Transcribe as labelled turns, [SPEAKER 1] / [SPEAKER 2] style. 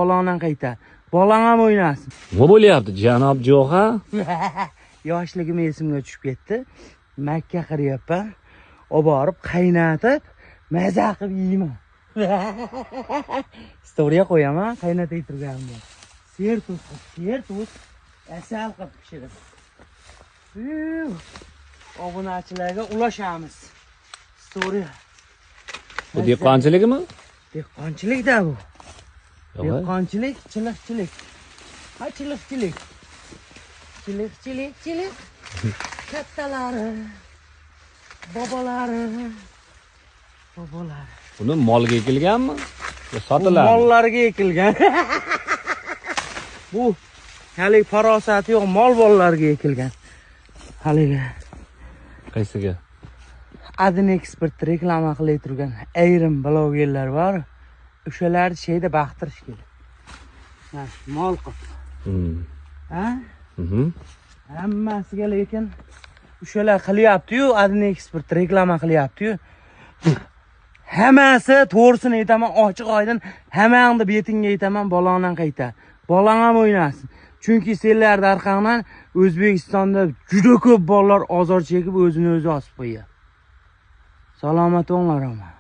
[SPEAKER 1] Balodan qaytar. Bolang ham o'ynasin.
[SPEAKER 2] Nima bo'lyapti, janob Jo'xa?
[SPEAKER 1] Yoshligim esimga tushib ketdi. Makka qiryapman. Olib borib qaynatib, maza qilib yeyman. Storiya qo'yaman, qaynatay turganimda. Sertuz qilib, sertuz, asal qilib pishirib. Obunachilarga ulashamiz. Storiya.
[SPEAKER 2] Bu dehqonchilikmi?
[SPEAKER 1] Dehqonchilik-da bu.
[SPEAKER 2] Yo'q.
[SPEAKER 1] Dehqonchilik, chiliqchilik. Ha, chiliqchilik. Chiliq, chiliq, chiliq. Kattalari, bobolari, bobolari.
[SPEAKER 2] Buni molga ekilganmi? Yo sotiladimi?
[SPEAKER 1] Mollarga ekilgan. Bu haligi farosati yo'q mol bolalarga ekilgan. Haligi
[SPEAKER 2] Qaysiga?
[SPEAKER 1] Adin ekspert reklama qilay turgan ayrim blogerlar bor. O'shalarni sheyda baqtirish kerak. Ha, mol qilib. Ha? Hammasiga lekin o'shalar qilyapti-yu, Adin ekspert reklama qilyapti-yu. Hammasi to'g'risini aytaman, ochiq oydin, hammangni betingga aytaman, bolangdan qaytar. Bolang ham o'ynasin. Chunki senlarning orqangdan O'zbekistonda juda ko'p bolalar ozor chekib o'zini o'zi osib qo'yadi. Salomat bo'linglar, omon.